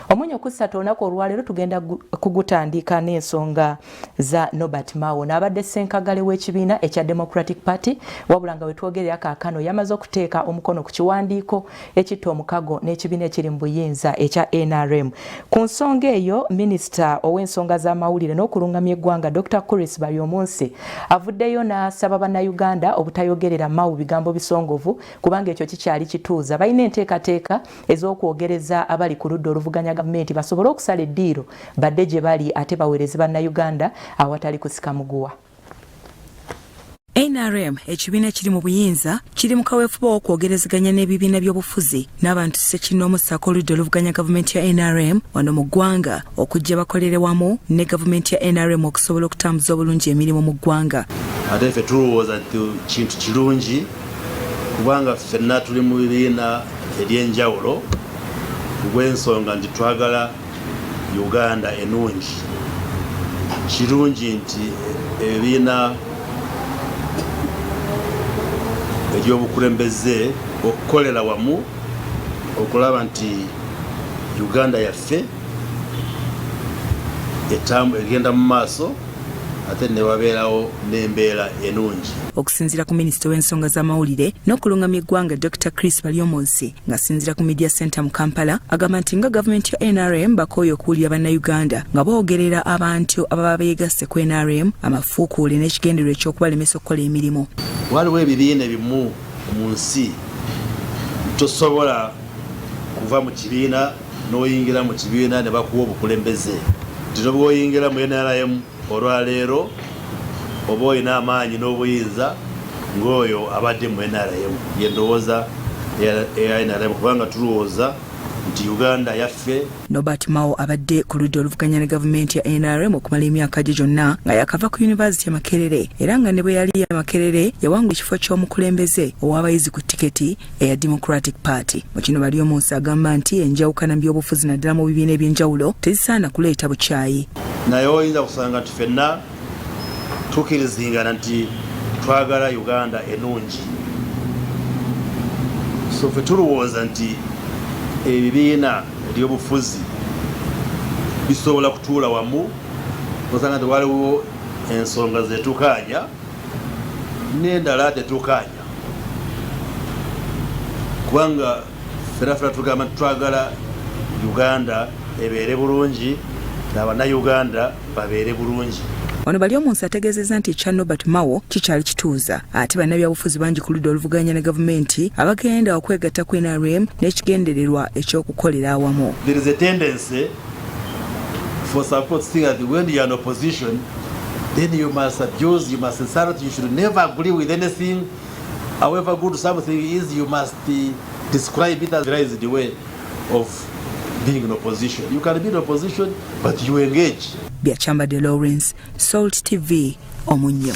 Omunyo ku ssatu olunaku olwaleero tugenda kugutandika n'ensonga za Norbert Mao n'abadde ssenkagale w'ekibiina ekya Democratic Party, wabula nga wetwogerera kaakano yamaze okuteeka omukono ku kiwandiiko ekitta omukago n'ekibiina ekiri mu buyinza ekya NRM. Ku nsonga eyo, minisita ow'ensonga z'amawulire n'okulungamya eggwanga Dr. Chris Baryomunsi avuddeyo n'asaba bannayuganda obutayogerera Mao bigambo bisongovu kubanga ekyo kikyali kituuza. Balina enteekateeka ez'okwogereza abali ku ludda oluvuganya gavumenti basobole okusala eddiiro badde gye bali ate baweereze bannayuganda awatali kusika muguwa. NRM, ekibiina ekiri mu buyinza, kiri mu kaweefube ow'okwogerezeganya n'ebibiina by'obufuzi n'abantu ssekinnoomu ssaako oludda oluvuganya gavumenti ya NRM wano mu ggwanga okujja bakolere wamu ne gavumenti ya NRM okusobola okutambuza obulungi emirimu mu ggwanga. Ate ffe tulowooza nti kintu kirungi kubanga ffenna tuli mu bibiina eby'enjawulo olw'ensonga nti twagala Uganda enungi. Kirungi nti ebibiina ebyobukulembeze okukolera wamu okulaba nti Uganda yaffe egenda mu maaso ate ne wabeerawo n'embeera enungi. Okusinziira ku minisita w'ensonga z'amawulire n'okulungamya eggwanga Dr. Chris Baryomunsi ng'asinziira ku Media Center mu Kampala, agamba nti nga gavumenti ya NRM bakooye okuwulira bannayuganda nga boogerera abantu ababa beegasse ku NRM amafuukuule n'ekigendererwa eky'okubalemesa okukola emirimu. Waliwo ebibiina ebimu mu nsi tosobola kuva mu kibiina n'oyingira mu kibiina ne bakuwa obukulembeze, nti nobwoyingira mu NRM olwaleero oba olina amaanyi n'obuyinza ng'oyo abadde mu NRM. Yendowooza eya NRM kubanga tulowooza nti Uganda yaffe. Norbert Mao abadde ku ludda oluvuganya ne gavumenti ya NRM okumala emyaka gye gyonna nga yakava ku yunivasiti ya Makerere, era nga ne bwe yali ya Makerere yawangula ekifo ky'omukulembeze ow'abayizi ku tiketi eya Democratic Party. Mu kino Baryomunsi agamba nti enjawukana mu byobufuzi naddala mu bibiina eby'enjawulo tezisaana kuleeta bukyayi. Naye oyinza kusanga nti ffenna tukkirizingana nti twagala Uganda enungi, so ffe tulowooza nti ebibiina ebyobufuzi bisobola kutuula wamu osanga nti waliwo ensonga zetukaanya n'endala tetukaanya, kubanga ffena ffena tugamba nti twagala Uganda ebeere bulungi n'abannayuganda babeere bulungi. Wano Baryomunsi ategeezezza nti ekya Norbert Mao kikyali kituuza ate bannabyabufuzi bangi ku ludda oluvuganya ne gavumenti abagenda okwegatta ku NRM n'ekigendererwa eky'okukolera awamu. There is a tendency for some people to think that when you are in opposition, then you must abuse, you must insult, you should never agree with anything. However good something is, you must describe it as the way of being in opposition. You can be in opposition, but you engage. Byachambadde Lawrence, Salt TV, Omunnyo.